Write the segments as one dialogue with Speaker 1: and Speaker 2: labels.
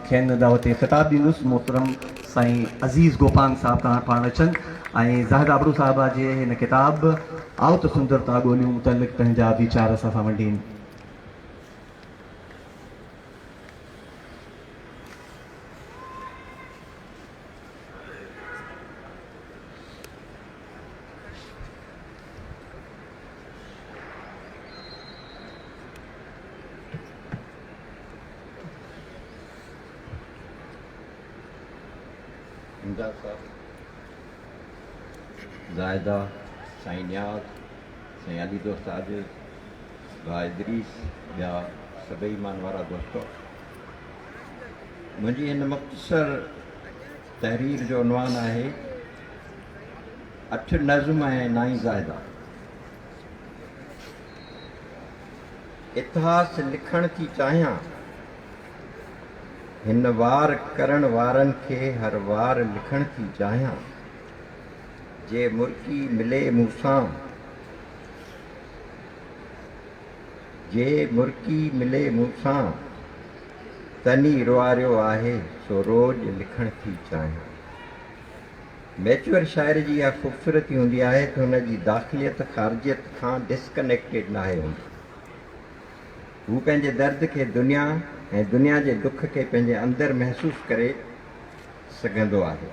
Speaker 1: کين دعوت خطاب ڏيندس محترم سائين عزيز گوپانگ صاحب توهان پاڻ اچن ۽ زاهد ابڙو صاحبه جي هن ڪتاب آئو ته سندرتا ڳوليون متعلق پنهنجا ويچار اسان سان ونڊين.
Speaker 2: امداد صاحب، زاهده، سائين نياز، سائين علي دوست عاجز، ڀاء ادريس، ٻيا سڀئي مان وارا دوستو، منهنجي هن مختصر تحرير جو عنوان آهي اٺ نظم ۽ نائين زاهده. اتهاس لکڻ ٿي چاهيان. هن وار ڪرڻ وارن کي هر وار لکڻ ٿي چاهيان. جي مرڪي ملي مون سان. جي مرڪي ملي مون سان. تني روئاريو آهي سو روڄ لکڻ ٿي چاهيان. ميچوئر شاعر جي اها خوبصورتي هوندي آهي ته هن جي داخليت خارجيت کان ڊسڪنيڪٽيڊ ناهي هوندي. هو پنهنجي درد کي دنيا ۽ دنيا جي دک کي پنهنجي اندر محسوس ڪري سگهندو آهي.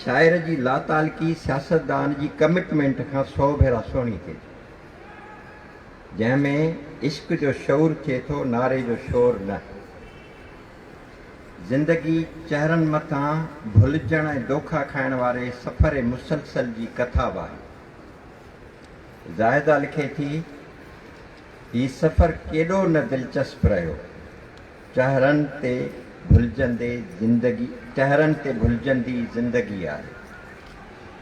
Speaker 2: شاعر جي لاتعلقي سياستدان جي ڪمٽمينٽ کان سو ڀيرا سهڻي ٿئي ٿي. جنهن ۾ عشق جو شعور ٿئي ٿو نعري جو شور نه. زندگي چهرن مٿان ڀلجڻ ۽ دوکا کائڻ واري سفر مسلسل جي ڪٿا به آهي. زاهده لکي ٿي، هي سفر ڪيڏو نه دلچسپ رهيو. چهرن تي ڀلجندي زندگي چهرن تي ڀلجندي زندگي آهي.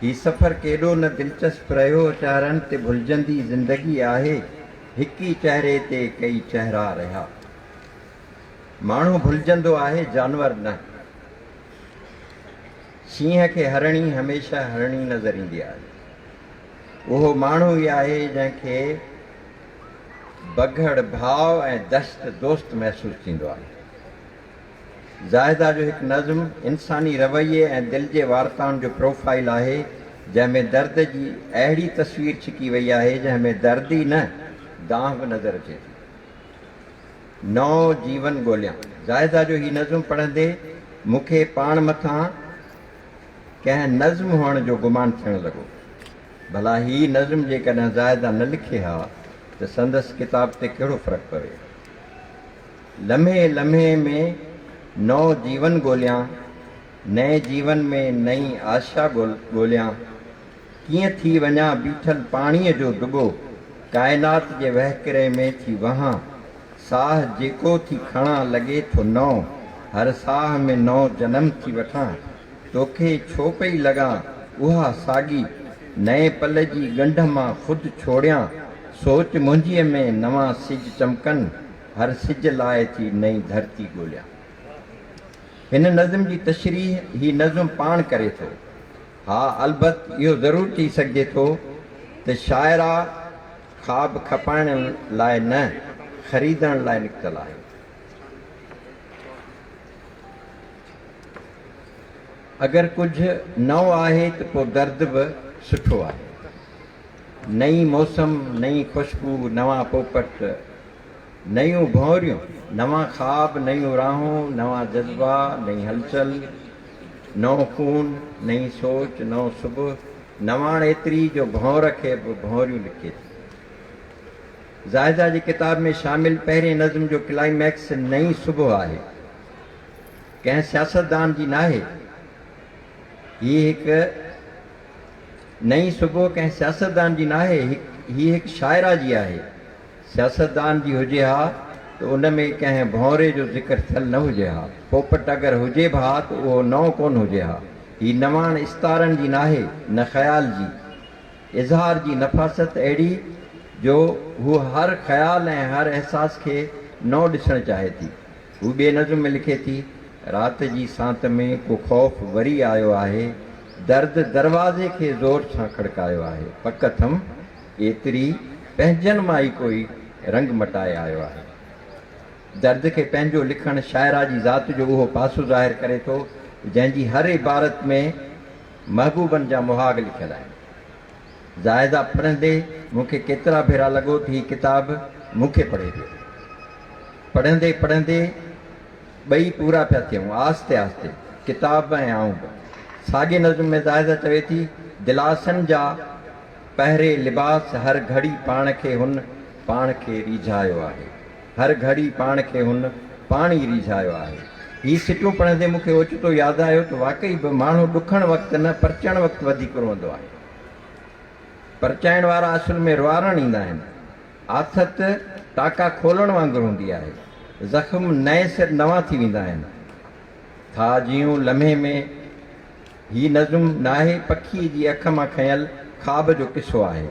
Speaker 2: هي سفر ڪيڏو نه دلچسپ رهيو چهرن تي ڀلجندي زندگي آهي. هڪ ئي چهري تي ڪئي چهرا رهيا. ماڻهو ڀلجندو آهي جانور نه. شينهن کي هرڻي هميشه هرڻي نظر ايندي آهي. اهو ماڻهو ئي آهي جنهن کي بگهڙ ڀاء ۽ دشت دوست محسوس ٿيندو آهي. زاهده جو هڪ نظم انساني رويي ۽ دل جي وارتائن جو پروفائيل آهي جنهن ۾ درد جي اهڙي تصوير ڇڪي وئي آهي جنهن ۾ درد ئي نه دانهن به نظر اچي ٿي. نئون جيون ڳوليان. زاهده جو هي نظم پڙهندي مون کي پاڻ مٿان ڪنهن نظم هئڻ جو گمان ٿيڻ لڳو. ڀلا هي نظم جيڪڏهن زاهده نه لکي ها ته سندس ڪتاب تي ڪهڙو فرق پوي ها. لمحي لمحي ۾ نئون جيون ڳوليان، نئين جيون ۾ نئين آشا ڳوليان. ڪيئن ٿي وڃان بيٺل پاڻيء جو دٻو، ڪائنات جي وهڪري ۾ ٿي وهان، ساهه جيڪو ٿي کڻان لڳي ٿو نئون، هر ساهه ۾ نئون جنم ٿي وٺان، توکي ڇو پئي لڳان اها ساڳي، نئين پل جي ڳنڍ مان خود ڇوڙيان، سوچ منهنجيء ۾ نوان سج چمڪن، هر سج لاء ٿي نئين ڌرتي ڳوليان. هن نظم جي تشريح هي نظم پاڻ ڪري ٿو. ها البت اهو ضرور چئي سگهجي ٿو ته شاعره خواب کپائڻ لاء نه خريدڻ لاء نڪتل آهي. اگر ڪجهه نئون آهي ته پوء درد به سٺو آهي. نئين موسم، نئين خوشبو، نوان پوپٽ، نيون ڀونريون، نوان خواب، نيون راهون، نوان جذبا، نئين هلچل، نئون خون، نئين سوچ، نئون صبح، نواڻ ايتري جو ڀونر کي به ڀونريون لکي ٿي. زاهده جي ڪتاب ۾ شامل پهرين نظم جو ڪلائميڪس نئين صبح آهي. ڪنهن سياستدان جي ناهي. هي هڪ نئين صبح ڪنهن سياستدان جي ناهي، هي هڪ شاعره جي آهي. سياستدان جي هجي ها ته ان ۾ ڪنهن ڀونري جو ذڪر ٿيل نه هجي ها. پوپٽ اگر هجي به ها ته اهو نئون ڪونه هجي ها. هي نواڻ استارن جي ناهي، نه خيال جي. اظهار جي نفاست اهڙي جو هوء هر خيال ۽ هر احساس کي نئون ڏسڻ چاهي ٿي. هوء ٻئي نظم ۾ لکي ٿي، رات جي سانت ۾ ڪو خوف وري آيو آهي، درد دروازي کي زور سان کڙڪايو آهي. پڪ اٿم ايتري پنهنجن مان ئي ڪوئي رنگ مٽائي آيو آهي. درد کي پنهنجو لکڻ شاعره جي ذات جو اهو پاسو ظاهر ڪري ٿو، جنهن جي هر عبارت ۾ محبوبن جا مهاڳ لکيل آهن. زاهده پڙهندي مون کي ڪيترا ڀيرا لڳو ته هي ڪتاب مون کي پڙهي پيو. پڙهندي پڙهندي ٻئي پورا پيا ٿيون، آهستي آهستي، ڪتاب به ۽ آئون به. ساڳئي نظم ۾ زاهده چوي ٿي، دلاسن جا پهري لباس هر گهڙي پاڻ کي هن پاڻ کي ريجهايو آهي. هر گهڙي پاڻ کي هن پاڻ ئي ريجهايو آهي. هي سٽون پڙهندي مون کي اوچتو ياد آيو ته واقعي به ماڻهو ڏکڻ وقت نه پرچڻ وقت وڌيڪ روئندو آهي. پرچائڻ وارا اصل ۾ روئارڻ ايندا آهن. آٿت ٽاڪا کولڻ وانگر هوندي آهي. زخم نئين سر نوان ٿي ويندا آهن. ٿا جيئون لمحي ۾. هي نظم ناهي پکيء جي اک مان کنيل خواب جو قصو آهي.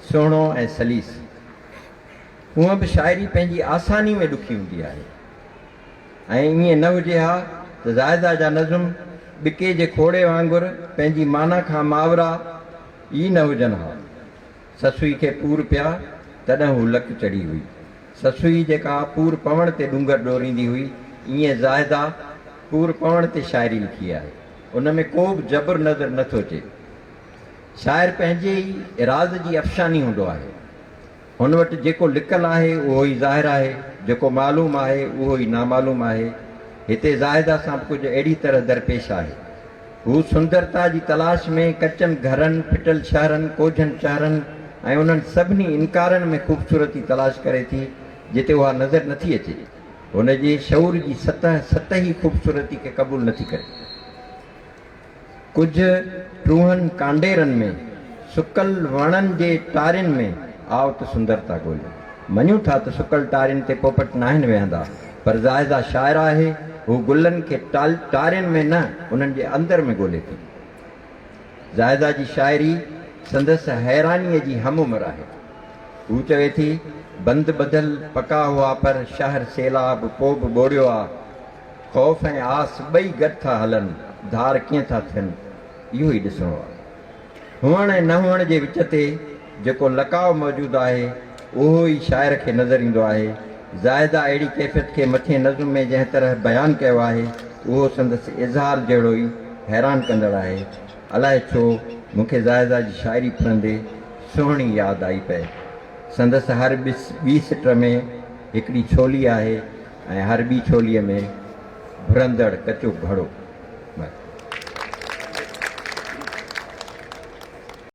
Speaker 2: سهڻو ۽ سليس. هونء به شاعري پنهنجي آساني ۾ ڏکي هوندي آهي ۽ ائين نه هجي ها ته زاهده جا نظم ٻڪي جي کوڙي وانگر پنهنجي معنيٰ کان ماورا ئي نه هجن ها. سسئي کي پور پيا، تڏهن هو لڪ چڙهي هئي. سسئي جيڪا پور پوڻ تي ڏونگر ڏوريندي هئي، ائين زاهده پور پوڻ تي شاعري لکي آهي. ان ۾ ڪو به جبر نظر نه ٿو اچي. شاعر پنهنجي ئي راز جي افشاني هوندو آهي. هن وٽ جيڪو لڪل آهي، اهو ئي ظاهر آهي، جيڪو معلوم آهي، اهو ئي نامعلوم آهي. هتي زاهده سان به ڪجهه اهڙي طرح درپيش آهي. هو سندرتا جي تلاش ۾ ڪچن گهرن، ڦٽل شهرن، ڪوجهن چهرن ۽ انهن سڀني انڪارن ۾ خوبصورتي تلاش ڪري ٿي، جتي اها نظر نٿي اچي. هن جي شعور جي سطح سطحي خوبصورتي کي قبول نٿي ڪري. ڪجهه ٽوهن ڪانڊيرن ۾، سڪل وڻن جي ٽارين ۾ آء ته سندرتا ڳوليون. مڃون ٿا ته سڪل ٽارين تي پوپٽ ناهن ويهندا، پر زاهده شاعره آهي، هو گلن کي ٽارين ۾ نه، انهن جي اندر ۾ ڳولي ٿي. زاهده جي شاعري سندس حيرانيء جي هم عمر آهي. هو چوي ٿي، بند ٻڌل پڪا هئا پر شهر سيلاب پو به ٻوڙيو آ. خوف ۽ آس ٻئي گڏ ٿا هلن، ڌار ڪيئن ٿا ٿين، اهو ئي ڏسڻو آهي. هئڻ ۽ نه هئڻ جي وچ تي جيڪو لقاء موجود آهي، اهو ئي شاعر کي نظر ايندو آهي. زاهده اهڙي ڪيفيت کي مٿين نظم ۾ جنهن طرح بيان ڪيو آهي، اهو سندس اظهار جهڙو ئي حيران ڪندڙ آهي. الائي ڇو مون کي زاهده جي شاعري پڙهندي سهڻي ياد آئي پئي. سندس هر ٻي سٽ ۾ هڪڙي ڇولي آهي ۽ هر ٻي ڇوليء ۾ ڀرندڙ ڪچو گهڙو.